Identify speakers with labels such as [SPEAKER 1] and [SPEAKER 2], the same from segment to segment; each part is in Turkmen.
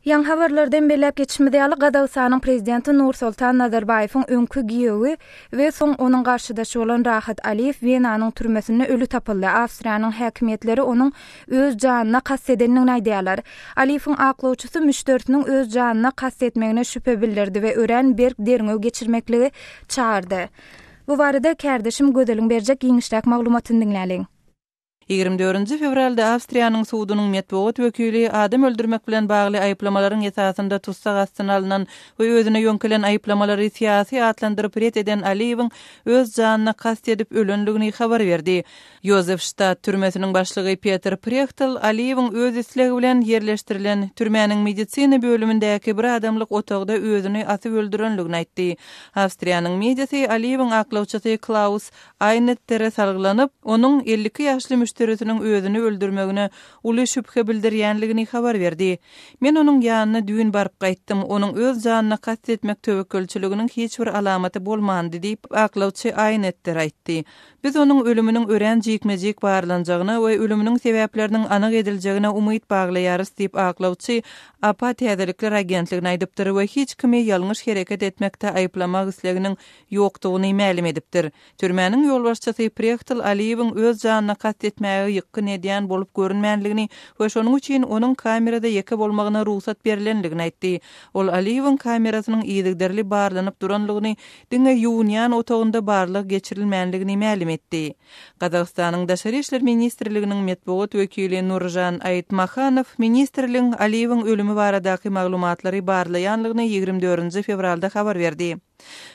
[SPEAKER 1] Ýaňy habarlardan belläp geçişimiz ýaly, Gazagystanyň Prezidenti Nursoltan Nazarbaýewiň öňki giýewi we soň onuň garşydaşy bolan Rahat Aliýew Wenanyň türmesinde öli tapyldy. Awstriýanyň häkimiýetleri onuň öz janyna kast edendigini aýdýarlar. Aliýewiň aklawçysy müşderisiniň öz janyna kast etmegine şübhe bildirdi we örän berk derňew geçirmekligi çagyrdy. Bu barada kärdeşim Gözeliň berjek giňişräk maglumatyny diňläliň.
[SPEAKER 2] 24 fewralda Awstriýanyň sudunyň metbugat wekili adam öldürmek bilen bagly aýyplamalaryň esasynda tussag astyna alnan we özüne ýöňkelen aýyplamalary syýasy atlandyryp ret eden Aliýewiň öz janyna kast edip ölenligini habar berdi. Ýozefştadt türmesiniň başlygy Peter Prehtl Aliýewiň öz islegi bilen ýerleşdirilen türmäniň medisina bölümindäki bir adamlyk otagda özüni asyp öldürenligini aýtdy. Awstriýanyň mediasy Aliýewiň aklawçysy Klaus Aýnettere salgylanyp, onuň 52 ýaşly müşderisiniň özüni öldürmegine uly şübhe bildirýänligini habar berdi. Men onuň ýanyna düýn baryp gaýtdym, onuň öz janyna kast etmek töwekgelçiliginiň hiç bir alamaty bolmandy diýip, aklawçy Aýnetter aýtdy. Biz onuň ölüminiň örän jikme-jik barlanjagyna we ölüminiň sebäpleriniň anyk ediljegine umyt baglaýarys diýip, aklawçy APA täzelikler agentligine aýdypdyr we hiç kimi ýalňyş hereket etmekde aýyplamak isleginiň ýokdugyny mälim edipdir. Türmäniň ýolbaşçysy Prehtl Aliýewiň öz janyna kast etmäge ýykgyn edýän bolup görünmänligini we şonuň üçin onuň kamerada ýeke bolmagyna rugsat berlenligini aýtdy. Ol Aliýewiň kamerasynyň yzygiderli barlanyp duranlygyny, diňe ýuwunýan otagynda barlag geçirilmänligini mälim etdi. Gazagystanyň Daşary işler ministrliginiň metbugat wekili Nuržan Aýtmahanow ministrligiň Aliýewiň ölümi baradaky maglumatlary barlaýanlygyny 24 fewralda habar berdi.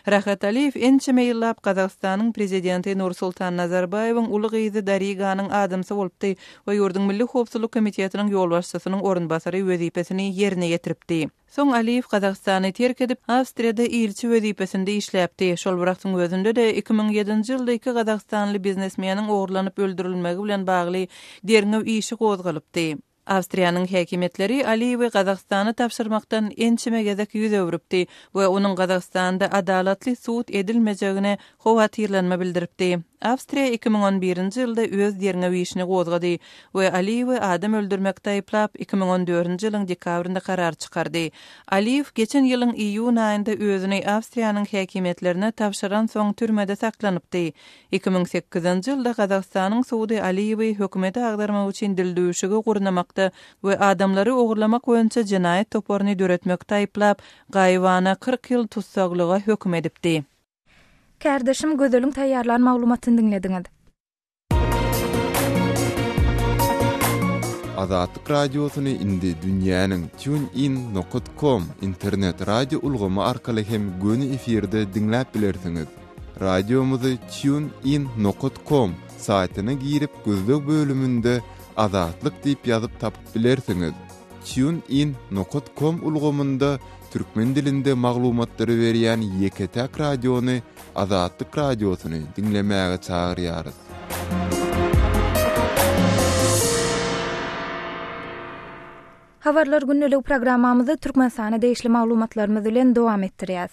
[SPEAKER 2] Rahat Aliýew ençeme ýyllap Gazagystanyň prezidenti Nursultan Nazarbaýewiň uly gyzy Dariganyň adamsy bolupdy we ýurduň Milli howpsuzlyk komitetiniň ýolbaşçysynyň orunbasary wezipesini ýerine ýetiripdi. Soň Aliýew Gazagystany terk edip, Awstriýada ilçi wezipesinde işläpdi. Şol bir wagtyň özünde-de, 2007-nji ýylda iki gazagystanly biznesmeniň ogurlanyp öldürilmegi bilen bagly derňew işi gozgalypdy. Awstriýanyň häkimiýetleri Aliýewi Gazagystana tabşyrmakdan ençeme gezek ýüz öwrüpdi we onuň Gazagystanda adalatly sud edilmejegine howatyrlanma bildiripdi. Awstriýa 2011-nji ýylda öz derňew işini gozgady we Aliýewi adam öldürmekde aýyplap, 2014-nji ýylyň dekabrynda karar çykardy. Aliýew geçen ýylyň iýun aýynda özüni Awstriýanyň häkimiýetlerine tabşyransoň türmede saklanypdy. 2008-nji ýylda Gazagystanyň sudy Aliýewi hökümeti agdarmak üçin dildüwşügi gurnamakda we adamlary ogurlamak boýunça jenaýat toparyny döretmekde aýyplap, gaýybana 40 ýyl tussaglyga höküm edipdi.
[SPEAKER 1] Kärdeşim Gözeliň taýýarlan maglumatyny diňlediňiz.
[SPEAKER 3] Azatlyk Radiosyny indi dünýäniň TuneIn nokat com internet radio ulgamy arkaly hem göni efirde diňläp bilersiňiz. Radiomyzy Tune In nokat kom saýtyna girip gözleg bölüminde Azatlyk diýip ýazyp tapyp bilersiňiz. Tune In nokat kom ulgamynda türkmen dilinde maglumatlary berýän ýeke-täk radiony Azatlyk Radiosyny diňlemäge çagyrýarys.
[SPEAKER 1] Habarlar gündeligi programmamyzy Türkmenistana degişli maglumatlarymyz bilen dowam etdirýäs.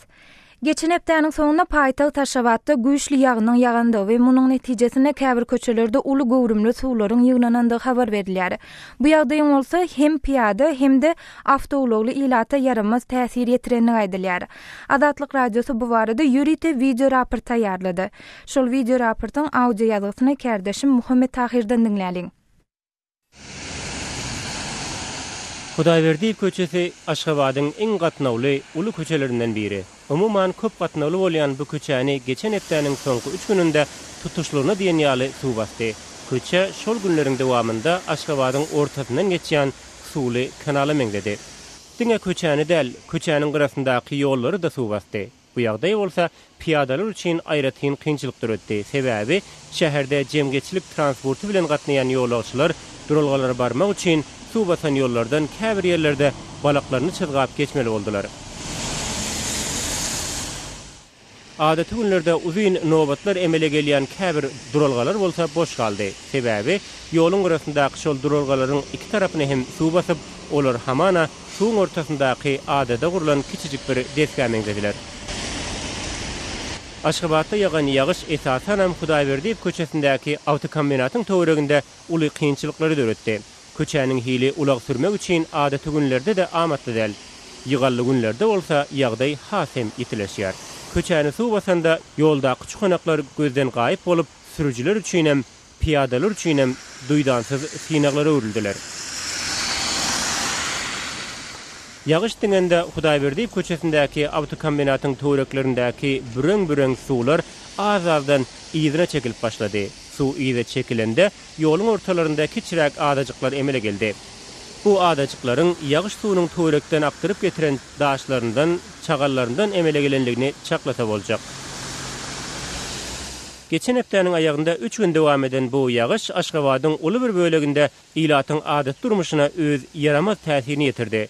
[SPEAKER 1] Geçen hepdäniň soňunda paýtagt Aşgabatda güýçli ýagynyň ýagandygy we munuň netijesinde käbir köçelerde uly göwrümli suwlaryň ýygnanandygy habar berilýär. Bu ýagdaýyň bolsa hem pyýada, hem-de awtoulagly ilata ýaramaz täsir ýetirendigi aýdylýar. Azatlyk Radiosy bu barada ýörite wideoraport taýýarlady. Şol wideoraportyň audioýazgysyny kärdeşim Muhammet Tahyrdan diňläliň.
[SPEAKER 4] Hudaýberdiýew köçesi Aşgabadyň iň gatnawly uly köçelerinden biri. Umuman, köp gatnawly bolýan bu köçäni geçen hepdäniň soňky üç gününde tutuşlygyna diýen ýaly suw basdy. Köçe şol günleriň dowamynda Aşgabadyň ortasyndan geçýän suwly kanala meňzedi. Diňe köçäni däl, köçäniň gyrasyndaky ýollary-da suw basdy. Bu ýagdaý bolsa pyýadalar üçin aýratyn kynçylyk döretdi, sebäbi şäherde jemgyýetçilik transporty bilen gatnaýan ýolagçylar duralgalara barmak üçin suw basan ýollardan käbir ýerlerde balaklaryny çyzgap geçmeli boldular. Adaty günlerde uzyn nobatlar emele gelýän käbir duralgalar bolsa boş galdy. Sebäbi ýoluň gyrasyndaky şol duralgalaryň iki tarapyny hem suw basyp, olar hamana suwuň ortasyndaky adada gurlan kiçijik bir desgä meňzediler. Aşgabatda ýagan ýagyş esasanam Hudaýberdiýew köçesindäki awtokombinatyň töwereginde uly kynçylyklary döretdi. Köçäniň hili ulag sürmek üçin adaty günlerde-de amatly däl. Ygally günlerde bolsa ýagdaý has hem ýitileşýär. Köçäni suw basanda ýoldaky çukanaklar gözden gaýyp bolup, sürüjiler üçinem, pyýadalar üçinem duýdansyz synaglara öwrüldiler. Ýagyş diňende Hudaýberdiýew köçesindäki awtokombinatyň töwereklerindäki büreň-büreň suwlar az-azdan yzyna çekilip başlady. Suw yza çekilende, ýoluň ortalarynda kiçiräk adajyklar emele geldi. Bu adajyklaryň ýagyş suwunyň töwerekden akdyryp getiren daşlaryndan, çagallaryndan emele gelendigini çaklasa boljak. Geçen hepdäniň aýagynda üç gün dowam eden bu ýagyş Aşgabadyň uly bir böleginde ilatyň adaty durmuşyna öz ýaramaz täsirini ýetirdi.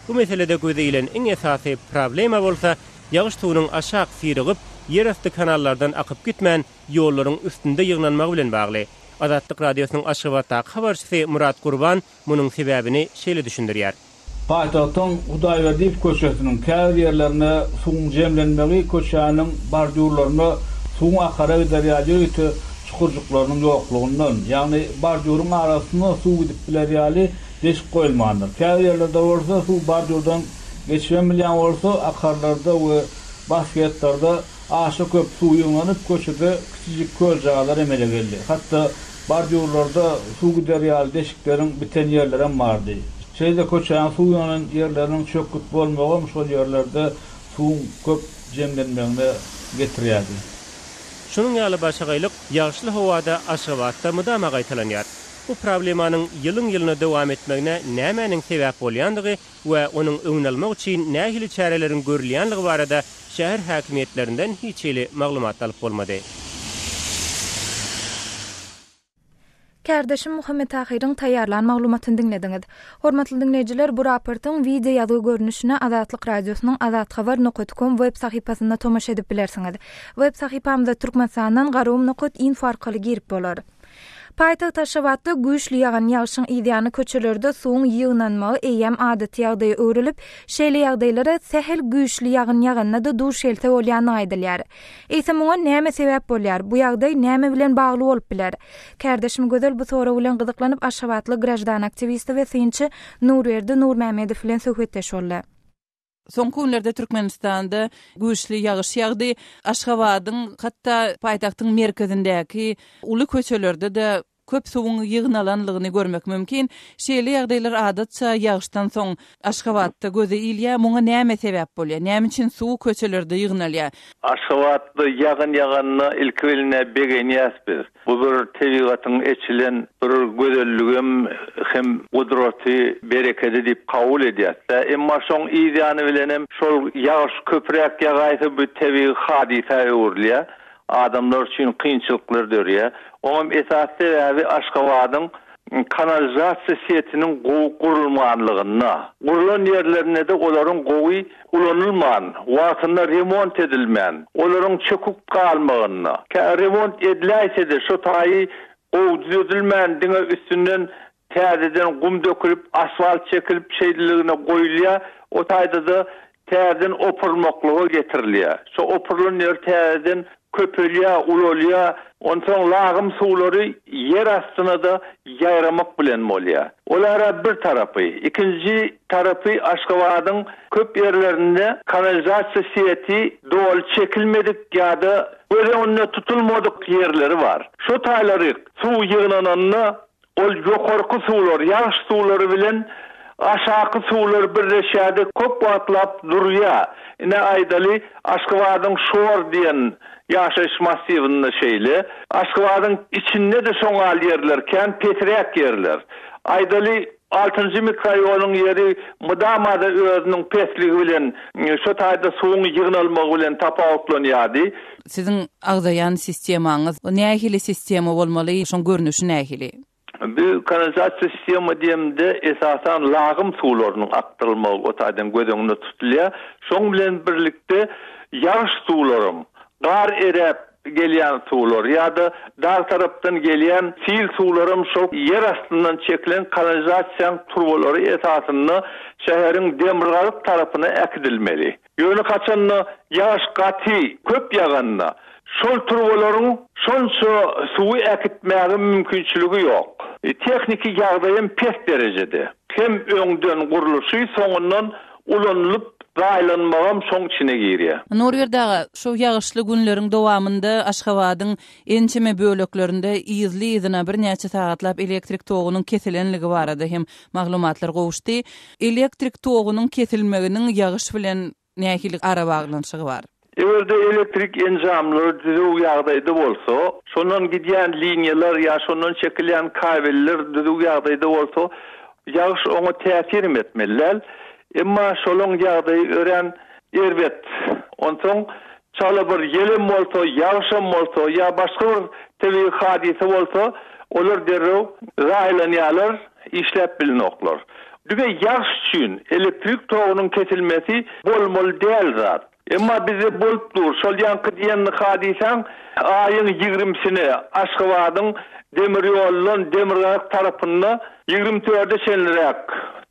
[SPEAKER 4] Bu meselede göze ilen iň esasy problema bolsa, ýagyş suwunyň aşak syrygyp, ýerasty kanallardan akyp gitmän, ýollaryň üstünde ýygnanmagy bilen bagly. Azatlyk Radiosynyň Aşgabatdaky habarçysy Myrat Gurban munuň sebäbini şeýle düşündirýär.
[SPEAKER 5] Paýtagtyň Hudaýberdiýew köçesiniň käbir ýerlerinde suwuň jemlenmegi köçäniň bordýurlarynda suwuň akara gider ýaly ýörite çukurjyklarynyň ýoklugyndan, ýagny bordýuryň arasynda suw gidip biler ýaly deşik goýulmandyr. Käbir ýerlerde bolsa suw bordýurdan geçibem bilýän bolsa, akarlarda we basketlerde aşa köp suw ýygnanyp, köçede kiçijik köljagazlar emele geldi. Hatda Bordýurlarda suw gider ýaly deşikleriň biten ýerlerem bardy. Şeýle-de köçäniň suw ýygnanan ýerleriniň çökgüt bolmagam şol ýerlerde suwuň köp jemlenmegine getirýärdi.
[SPEAKER 4] Şunuň ýaly başagaýlyk ýagyşly howada Aşgabatda mydama gaýtalanýar. Bu problemanyň ýylyň-ýylyna dowam etmegine nämäniň sebäp bolýandygy we onuň öňüni almak üçin nähili çäreleriň görülýänligi barada şäher häkimiýetlerinden hiç hili maglumat alyp bolmady.
[SPEAKER 1] Kärdeşim Muhammet Tahyryň taýýarlan maglumatyny diňlediňiz. Hormatly diňleýjiler, bu raportyň wideo ýazgy görnüşine Azatlyk Radiosynyň azathabar nokat kom web sahypasynda tomaşa edip bilersiňiz. Web sahypamyza Türkmenistandan garom nokat info arkaly girip bolar. Paýtagt Aşgabatda güýçli ýagan ýagşyň yzýany köçelerde suwuň ýygnanmagy eýýäm adaty ýagdaýa öwrülip, şeýle ýagdaýlara sähel güýçli ýagyn ýaganda-da duş gelse bolýandygy aýdylýar. Eýse muňa näme sebäp bolýar? Bu ýagdaý näme bilen bagly bolup biler? Kärdeşim Gözel bu sorag bilen gyzyklanyp aşgabatly graždan aktiwisti we synçy Nurberdi Nurmämmedow bilen söhbetdeş boldy.
[SPEAKER 2] Soňky günlerde Türkmenistanda güýçli ýagyş ýagdy. Aşgabadyň, hatda paýtagtyň merkezindäki uly köçelerde-de köp suwuň ýygnalanlygyny görmek mümkin. Şeýle ýagdaýlar adatça ýagyşdan soň Aşgabatda göze ilýär. Muňa näme sebäp bolýar? Näme üçin suw köçelerde ýygnalýar?
[SPEAKER 6] Aşgabatda ýagyn ýaganda ilki bilen-ä begenýäs biz. Bu bir tebigatyň eçilen bir gözelligem hem gudraty, berekedi diýip kabul edýäs-dä. Emma şoň yz ýany bilenem şol ýagyş köpräk ýagaýsa bu tebigy hadysa öwrülýär. Adamlar üçin kynçylyklar dörýär. Oňam esasy sebäbi Aşgabadyň kanalizasiýa setiniň gowy gurulmanlygynda. Gurlan ýerlerinde-de olaryň gowy ulanylman, wagtynda remont edilmän, olaryň çöküp galmagynda, kä remont ediläýse-de şo taýy gowy düzedilmän, diňe üstünden täzeden gum dökülip, asfalt çekilip şeýleligine goýulýar, o taýda-da täzeden opurmaklyga getirilýär. Şo opurylan ýer täzeden köpelýär, ulalýar. Onsoň lagym suwlary ýer astyna-da ýaýramak bilen bolýar. Olar-a bir tarapy. Ikinji tarapy Aşgabadyň köp ýerlerinde kanalizasiýa seti doly çekilmedik ýa-da göz öňünde tutulmadyk ýerleri bar. Şo taýlary suw ýygnananda Ol ýokarky suwlar, ýagyş suwlary bilen aşaky suwlar birleşýär-de, köp wagtlap durýar. Ine, aýdaly, Aşgabadyň Şor diýen ýaşaýyş massiwinde şeýle. Aşgabadyň içinde-de şoň ýaly ýerler kän, pesräk ýerler. Aýdaly, altynjy mikroraýonyň ýeri mydama-da özüniň pesligi bilen, şo taýda suwuň ýygnalmagy bilen tapawutlanýardy.
[SPEAKER 2] Siziň agzaýan sistemaňyz nähili sistema bolmaly, şoň görnüşi nähili?
[SPEAKER 6] Bu kanalizasiýa sistema diýemde esasan lagym suwlarynyň akdyrylmagy o taýdan göz öňünde tutulýar. Şoň bilen birlikde ýagyş suwlaram, gar eräp gelýän suwlar ýa-da dag tarapdan gelýän sil suwlaram şol ýer astyndan çekilen kanalizasiýaň turbalary esasynda şäheriň demirgazyk tarapyna äkidilmeli. Ýöne haçanda ýagyş gaty köp ýaganda, şol turbalaryň şonça suwy äkitmäge mümkinçiligi ýok. Tehniki ýagdaýam pes derejede. Hem öňden gurluşy, soňundan ulanylyp zaýalanmagam şoň içine girýär.
[SPEAKER 2] Nurberdi aga, şu ýagyşly günleriň dowamynda Aşgabadyň ençeme böleklerinde yzly-yzyna birnäçe sagatlap elektrik togunyň kesilenligi barada hem maglumatlar gowuşdy. Elektrik togunyň kesilmeginiň ýagyş bilen nähili arabaglanyşygy bar?
[SPEAKER 6] Eger-de elektrik enjamlary düzüw ýagdaýda bolsa, şondan gidýän liniýalar ýa şondan çekilýän kabeller düzüw ýagdaýda bolsa, ýagyş oňa täsirem etmeli däl. Emma şolaň ýagdaýy örän erbet. Onsoň çala bir ýelem bolsa, ýagyşam bolsa ýa başga bir tebigy hadysa bolsa, olar derrew zaýalanýarlar, işläp bilenoklar. Diňe ýagyş üçin elektrik togunyň kesilmesi bolmaly däl zat. Emma bizde bolup dur. Şol ýaňky diýen hadysaň aýyň ýigrimisine Aşgabadyň demir ýoldan demirgazyk tarapynda 24-e çenliräk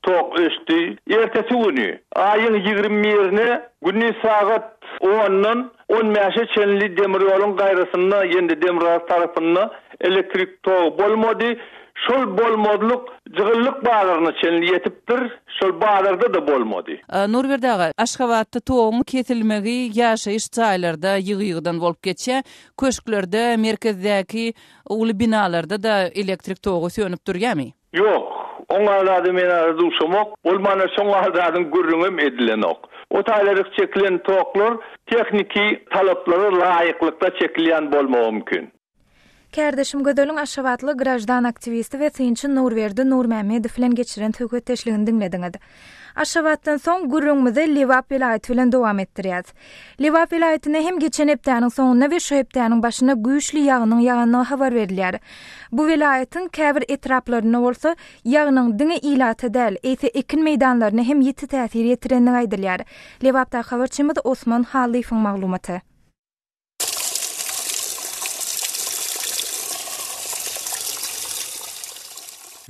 [SPEAKER 6] tok öçdi. Ertesi güni, aýyň 21-ine gündiz sagat ondan on bäşe çenli demir ýoluň gaýrasynda ýene-de demirgazyk tarapynda elektrik togy bolmady. Şol bolmazlyk Jygyllyk bazaryna çenli ýetipdir, şol bazarda-da bolmady.
[SPEAKER 2] Nurberdi aga, Aşgabatda toguň kesilmegi ýaşaýyş jaýlarda ýygy-ýygydan bolup geçýär. Köşklerde, merkezdäki uly binalarda-da elektrik togy sönüp durýarmy?
[SPEAKER 6] Ýok, oňa zada men ara duşamok, bolmanda şoňa zadyň gürrüňem edilenok. O taýlaryk çekilen toklar tehniki talaplara laýyklykda çekilýän bolmagy mümkin.
[SPEAKER 1] Kärdeşim Gözeliň aşgabatly graždan aktiwisti we synçy Nurberdi Nurmämmedow bilen geçiren söhbetdeşligini diňlediňiz. Aşgabatdan soň gürrüňimizi Lebap welaýaty bilen dowam etdirýäs. Lebap welaýatynda hem geçen hepdäniň soňunda we şu hepdäniň başynda güýçli ýagynyň ýagandygy habar berilýär. Bu welaýatyň käbir etraplarynda bolsa ýagynyň diňe ilata däl, eýse ekin meýdanlaryna hem ýiti täsir ýetirendigi aýdylýar. Lebapdaky habarçymyz Osman Hallyýewiň maglumaty.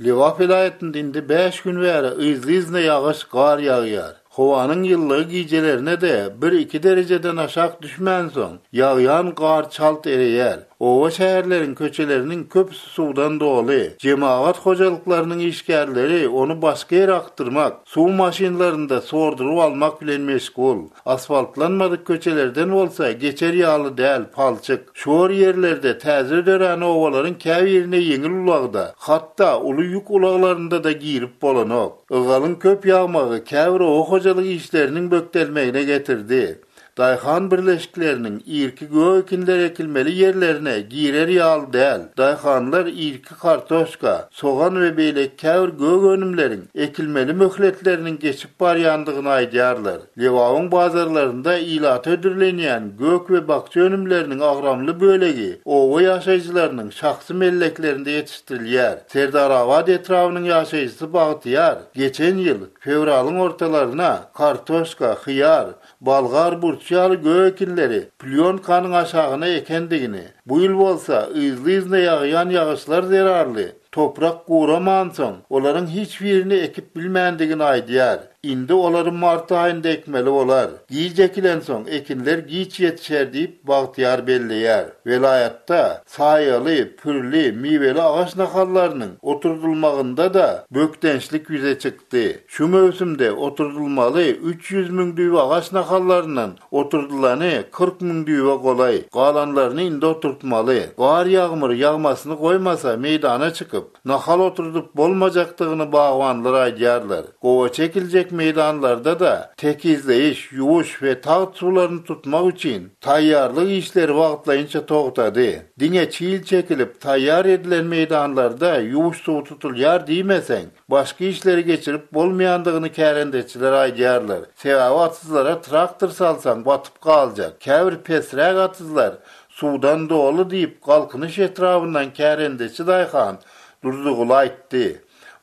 [SPEAKER 7] Lebap welaýatynda indi bäş gün bäri yzly-yzyna ýagyş, gar ýagýar. Howanyň ýylylygy gijelerine-de bir-iki derejeden aşak düşmänsoň, ýagýan gar çalt ereýär. Oba-şäherleriň köçeleriniň köpüsi suwdan doly. Jemagat hojalyklarynyň işgärleri ony başga ýere akdyrmak, suw maşynlarynda sorduryp almak bilen meşgul. Asfaltlanmadyk köçelerden bolsa geçer ýaly däl, palçyk. Şor ýerlerde täze dörän obalaryň käbirine ýeňil ulagda, hatda uly ýük ulaglarynda-da girip bolanok. Ygalyň köp ýagmagy käbir oba hojalyk işleriniň bökdelmegine getirdi. Daýhan birleşikleriniň irki gök ekinler ekilmeli ýerlerine girer ýaly däl. Daýhanlar irki kartoşka, sogan we beýleki käbir gök önümleriň ekilmeli möhletleriniň geçip barýandygyny aýdýarlar. Lebabyň bazarlarynda ilata hödürlenýän gök we bakja önümleriniň agramly bölegi oba ýaşaýjylarynyň şahsy melleklerinde ýetişdirilýär. Serdarabat etrabynyň ýaşaýjysy Bagtyýar geçen ýyl fewralyň ortalaryna kartoşka, hyýar, bolgar burçy ýaly gök ekinleri plýonkanyň aşagyna ekendigini, bu ýyl bolsa yzly-yzyna ýagýan ýagyşlar zerarly Toprak guramansoň, olaryň hiç birini ekip bilmändigini aýdýar. Indi olary mart aýynda ekmeli bolar. Giç ekilensoň, ekinler giç ýetişer diýip, Bagtyýar belleýär. Welaýatda saýaly, pürli, miweli agaç nahallarynyň oturdylmagynda-da bökdençlik ýüze çykdy. Şu möwsümde oturdylmaly 300 müň düýp agaç nahallaryndan Oturdylany 40 müň düýbe golaý, galanlaryny indi oturtmaly. Gar-ýagmyr ýagmasyny goýmasa, meýdana çykyp, nahal oturdyp bolmajakdygyny bagbanlar aýdýarlar. Gowaça ekiljek meýdanlarda-da tekizleýiş, ýuwuş we tagt suwlaryny tutmak üçin taýýarlyk işleri wagtlaýynça togtady. Diňe çil çekilip, taýýar edilen meýdanlarda ýuwuş suwy tutulýar diýmeseň, Başga işleri geçirip bolmaýandygyny kärendeçiler aýdýarlar. Sebäbi atyzlara traktor salsaň batyp galjak. Käbir pesräk atyzlar suwdan doly diýip, Galkynyş etrabyndan kärendeçi daýhan Durdyguly aýtdy.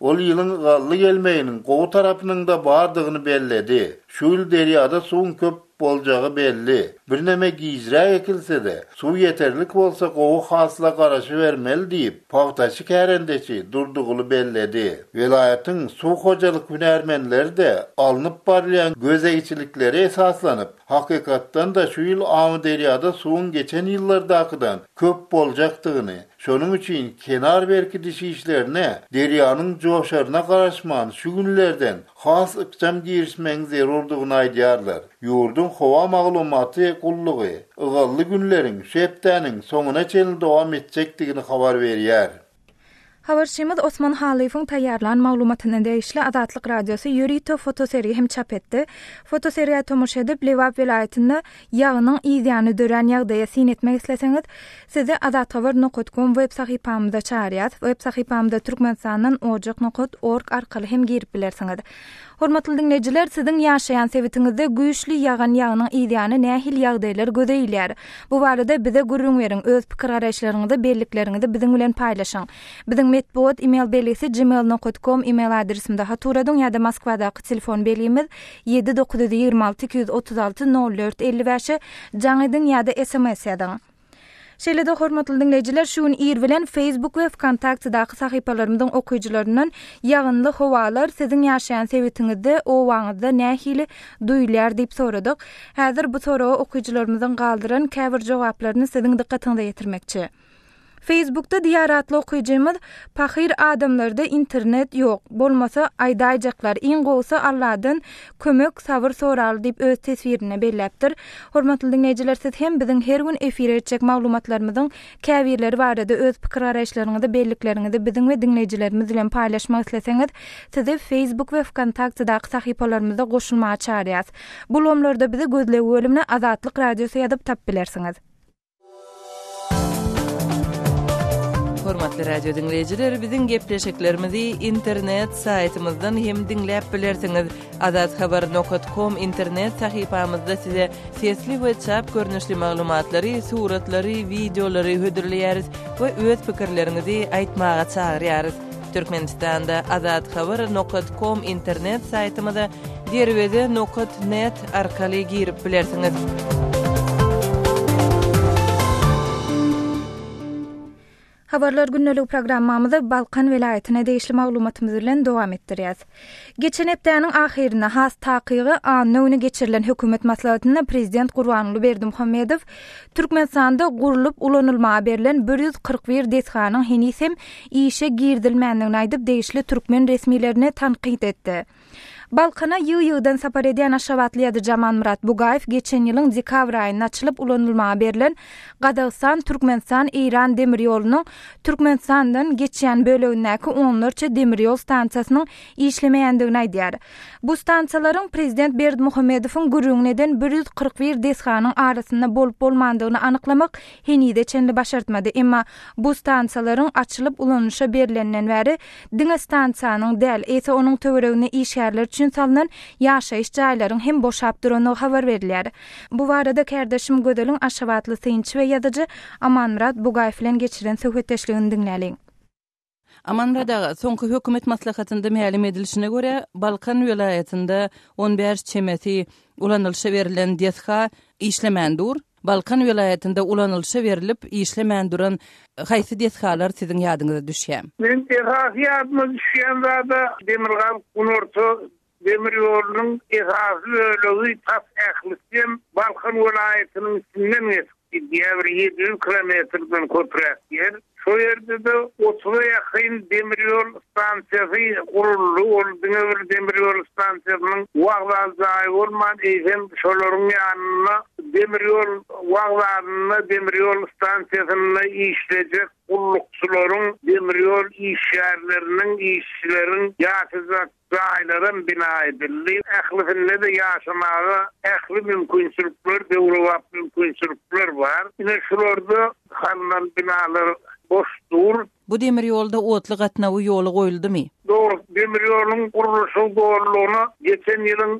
[SPEAKER 7] Ol ýylyň ygally gelmeginiň gowy tarapynyň-da bardygyny belledi. Şu ýyl derýada suwuň köp boljagy belli. Birneme gijräk ekilse-de, suw ýeterlik bolsa gowy hasyla garaşybermeli diýip, pagtaçy kärendeçi Durdyguly belledi. Welaýatyň suw hojalyk hünärmenleri-de alnyp barylýan gözegçiliklere esaslanyp, Hakykatdan-da, şu ýyl Amyderýada suwuň geçen ýyllardakydan köp boljakdygyny, şonuň üçin kenar berkidiş işlerine derýanyň joşaryna garaşman şu günlerden has ykjam girişmegiň zerurdygyny aýdýarlar. Ýurduň howa maglumaty gullugy ygally günleriň şu hepdäniň soňuna çenli dowam etjekdigini habar berýär.
[SPEAKER 1] Habarçymyz Osman Halyýewiň taýýarlan maglumatyna degişli Azatlyk Radiosy ýörite fotosergi hem çap etdi. Fotosergä tomaşa edip, Lebap welaýatynda ýagynyň yzýany dörän ýagdaýa syn etmek isleseňiz, sizi azathabar nokat kom web sahypamyza çagyrýas. Web sahypamyza Türkmenistandan ojak nokat org arkaly hem girip bilersiňiz. Hormatly diňleýjiler, siziň ýaşaýan sebitiňizde güýçli ýagan ýagynyň yzýany nähili ýagdaýlar göze ilýär? Bu barada bize gürrüň beriň, öz pikir-garaýyşlaryňyzy, bellikleriňizi biziň bilen paýlaşyň. Biziň metbugat email belgisi gmail nokat kom email adresimize hat ugradyň ýa-da Moskwadaky telefon belgimiz ýedi 926 236 04 55-e jaň ediň ýa-da sms ýazyň. Şeýle-de hormatly diňleýjiler şu gün ir bilen Facebook we Wkontaktedaky sahypalarymyzyň okyjylaryndan ýagynly howalar siziň ýaşaýan sebitiňizde, obaňyzda nähili duýulýar diýip soradyk. Häzir bu soraga okyjylarymyzyň galdyran käbir jogaplaryny siziň dykgatyňyza ýetirmekçi. Facebookda Diýar atly okyjymyz Pahyr adamlarda internet ýok, bolmasa aýdaýjaklar, iň gowusy Alladan kömek, sabyr soraly diýip öz teswirinde belläpdir. Hormatly diňleýjiler siz hem biziň her gün efire etjek maglumatlarymyzyň käbirleri barada öz pikir-garaýyşlaryňyzy, bellikleriňizi biziň we diňleýjilerimiz bilen paýlaşmak isleseňiz, sizi Facebook we Wkontaktedaky sahypalarymyzda goşulmaga çagyrýas. Bu ulgamlarda bizi gözleg bölümine Azatlyk Radiosy ýazyp tapyp bilersiňiz.
[SPEAKER 2] Hormatly radio diňleýjiler, biziň gepleşiklerimizi internet saýtymyzdan hem diňläp bilersiňiz. Azathabar nokat kom internet sahypamyzda size sesli we çap görnüşli maglumatlary, suratlary, wideolary hödürleýäris we öz pikirleriňizi aýtmaga çagyrýarys. Türkmenistanda Azathabar nokat kom internet saýtymyza Derweze nokat net arkaly girip bilersiňiz.
[SPEAKER 1] Habarlar gündelik programmamyzy Balkan welaýatyna degişli maglumatymyz bilen dowam etdirýäs. Geçen hepdäniň ahyrynda, has takygy, anna güni geçirilen hökümet maslahatynda prezident Gurbanguly Berdimuhamedow Türkmenistanda gurlup ulanylmaga berlen 141 desganyň heniz hem işe girizilmändigini aýdyp, degişli türkmen resmilerini tankyt etdi. Balkana ýygy-ýygydan sapar edýän aşgabatly ýazyjy Amanmyrat Bugaýew geçen ýylyň dekabr aýynda açylyp ulanylmaga berlen Gazagystan, Türkmenistan, Eýran demir ýolunyň Türkmenistandan geçýän bölegindäki onlarça demir ýol stansiýasynyň işlemeýändigini aýdýar. Bu stansiýalaryň prezident Berdimuhamedowyň gürrüňini eden 141 desganyň arasynda bolup-bolmandygyny anyklamak henize çenli başartmady, emma bu stansiýalaryň açylyp ulanyşa berleninden bäri diňe stansiýanyň däl, eýse onuň töwereginde işgärler üçin salnan ýaşaýyş jaýlaryň hem boşap durandygy habar berilýär. Bu barada kärdeşim Gözeliň aşgabatly synçy we ýazyjy Amanmyrat Bugaýew bilen geçiren söhbetdeşligini diňläliň.
[SPEAKER 2] Amanmyrat aga, soňky hökümet maslahatynda mälim edilişine görä, Balkan welaýatynda on bäş çemesi ulanylyşa berlen desga işlemän dur. Balkan welaýatynda ulanylyşa berlip, işlemän duran haýsy desgalar siziň ýadyňyza düşýär?
[SPEAKER 8] Meň esasy ýadyma düşýän zad-a Demirgazyk-Günorta demir ýolunyň esasy bölegi tas ählisi hem Balkan welaýatynyň içinden geçip gidýär, bir 700 kilometrden köpräk ýer. Şo ýerde-de otuza ýakyn demir ýol stansiýasy guruldy. Ol diňe bir demir ýol stansiýasynyň wokzal jaýy bolman, eýsem, şolaryň ýanynda demir ýol wokzalynda, demir ýol stansiýasynda işlejek gullukçylaryň, demir ýol işgärleriniň, işçileriň ýaşajak Jaýlaram bina edildi. Ählisinde-de ýaşamaga ähli mümkinçilikler, döwrebap mümkinçilikler bar. Ine, şularda salnan binalar. boş dur.
[SPEAKER 2] Bu demir ýolda otly gatnawy ýola goýuldymy?
[SPEAKER 8] Dogrusy, demir ýoluň gurluşygy dolulygyna geçen ýylyň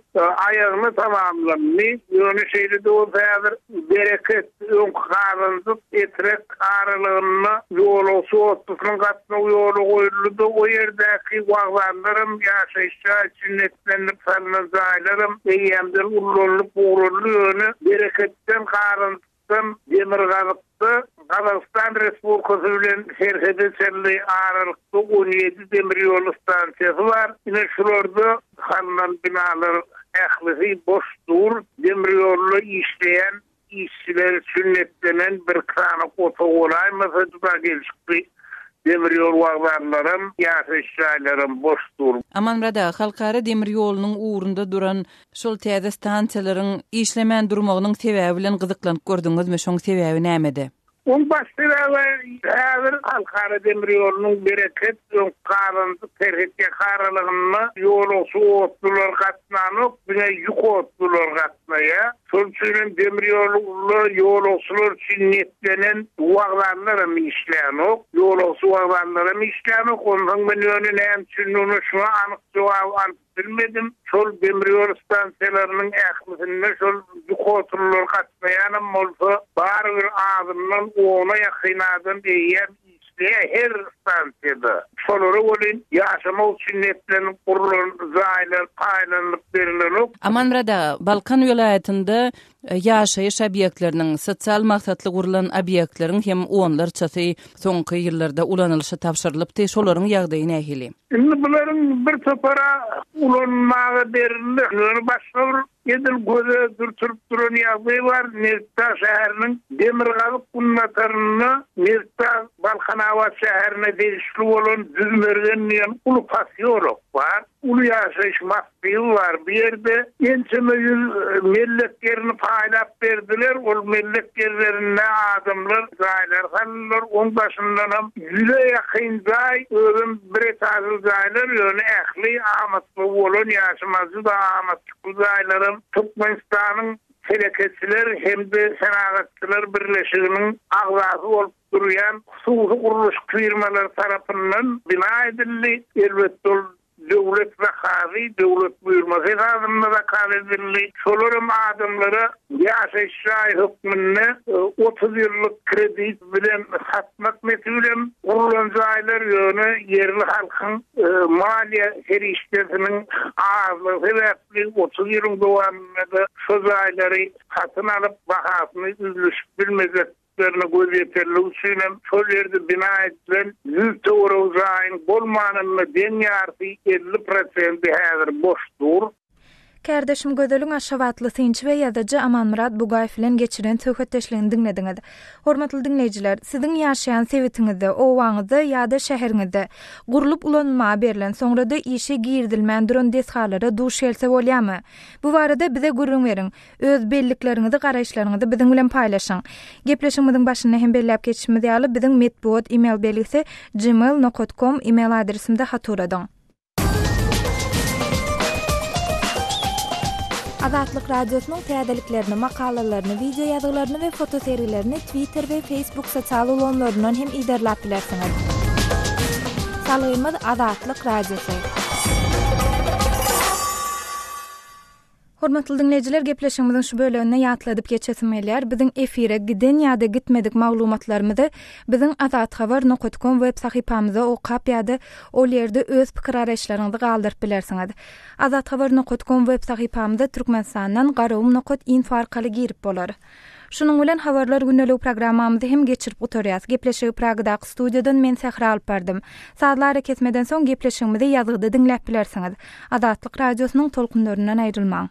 [SPEAKER 8] aýagyna tamamlandy. Ýöne şeýle-de bolsa häzir Bereket, öňki Gazanjyk, Etrek aralygynda ýolagçy otlusynyň gatnawy ýola goýuldy-da, o ýerdäki wokzallaram, ýaşaýyş jaý üçin niýetlenilip salnan jaýlaram eýýämden ullanylyp ugraldy. Ýöne Bereketden Gazanjyk Gazagystan demirgazykda Gazagystan Respublikasy bilen serhede çenli aralykda 17 demir ýol stansiýasy bar. Ine şularda salnan binalar ählisi boş dur. Demir ýolda işleýän işçiler üçin niýetlenen birki sany otag bolaýmasa juda gelşikli demir ýol wokzallaram, ýaşaýyş jaýlaram boş dur.
[SPEAKER 2] Amanmyrat aga, halkara demir ýolunyň ugrunda duran Şol täze stansiýalaryň işlemän durmagynyň sebäbi bilen gyzyklanyp gördüňizmi, şoň sebäbi nämede?
[SPEAKER 8] Oň baş sebäbi häzir halkara demir ýolunyň Bereket, öňki Gazanjyk serhetýaka aralygynda ýolagçy otlular gatnanok, diňe ýük otlular gatnaýar. Şol üçin hem demir ýolda ýolagçylar üçin niýetlenen wokzallaram işlänok, ýolagçy wokzallaram işlänok. Onsoň men ýöne näme üçindigine şuňa anyk jogaby alyp Bilmedim. Şol demir ýol stansiýalarynyň ählisinde şol ýük otlular gatnaýanam bolsa, barybir azyndan ona ýakyn adam eýýäm işleýär her stansiýada. Şolara welin ýaşamak üçin niýetlenip gurlan jaýlar paýlanylyp berilenok.
[SPEAKER 2] Amanmyrat aga, Balkan welaýatynda ýaşaýyş obýektleriniň, sosial maksatly gurlan obýektleriň hem onlarçasy soňky ýyllarda ulanylyşa tabşyrylypdy. Şolaryň ýagdaýy nähili?
[SPEAKER 8] Indi bularyň bir topara ulanmaga berildi. Ýöne başga bir edil göze dürtülip duran ýagdaý bar, Nebitdag şäheriniň demirgazyk-günbatarynda Nebitdag Balkanabat şäherine degişli bolan Düzmergen diýen uly posýolok bar. Uly ýaşaýyş massiwi bar. Bu ýerde ençeme ýüz mellek ýerini paýlap berdiler. Ol mellek ýerlerinde adamlar jaýlar saldylar. Oň daşyndanam ýüze ýakyn jaý, özem bir etažly jaýlar, ýöne ähli amatlygy bolan, ýaşamaga juda amatlykly jaýlaram Türkmenistanyň Telekeçiler hem-de Senagatçylar birleşiginiň agzasy bolup durýan hususy gurluşyk firmalary tarapyndan bina edildi. Elbetde, ol döwlet zakazy, döwlet buýurmasy esasynda zakaz edildi. Şolar hem adamlara ýaşaýyş jaýy hökmünde 30 ýyllyk kredit bilen satmak nesibem gurlan jaýlar, ýöne ýerli halkyň maliýe serişdesiniň azlygy sebäpli 30 ýylyň dowamynda-da şo jaýlary satyn alyp, bahasyny üzlüşip bilmejek Lerine göz ýeterligi üçin hem şol ýerde bina edilen ýüz töweregi jaýyň bolmanynda deň ýarysy, 50 prosenti häzir boş dur.
[SPEAKER 1] Kärdeşim Gözeliň aşgabatly synçy we ýazyjy Amanmyrat Bugaýew bilen geçiren söhbetdeşligini diňlediňiz. Hormatly diňleýjiler, siziň ýaşaýan sebitiňizde, obaňyzda ýa-da şäheriňizde gurlup ulanylmaga berlen, soňra-da işe girizilmän duran desgalara duş gelse bolýarmy? Bu barada bize gürrüň beriň. Öz bellikleriňizi, garaýyşlaryňyzy biziň bilen paýlaşyň. Gepleşigimiziň başynda hem belläp geçişimiz ýaly, biziň metbugat email belgisi gmail nokat kom email adresimize hat ugradyň. Azatlyk Radiosynyň täzeliklerini, makalalaryny, wideo ýazgylaryny we fotosergilerini Twitter we Facebook sosial ulgamlaryndan hem yzarlap bilersiňiz. Salgymyz Azatlyk Radiosy. Hormatly diňleýjiler, gepleşigimiziň şu böleginde ýatladyp geçesim gelýär, biziň efire giden ýa-da gitmedik maglumatlarymyzy biziň azathabar nokat kom web sahypamyzda okap ýa-da ol ýerde öz pikir-garaýyşlaryňyzy galdyryp bilersiňiz. Azathabar nokat kom web sahypamyza Türkmenistandan Garagum nokat info arkaly girip bolar. Şunuň bilen Habarlar gündeligi programmamyzy hem geçirip gutarýas. Gepleşigi Pragadaky studiýadan men Sähra alyp bardym. Sazly arakesmeden soň gepleşigimizi ýazgyda diňläp bilersiňiz. Azatlyk Radiosynyň tolkunlaryndan aýrylmaň.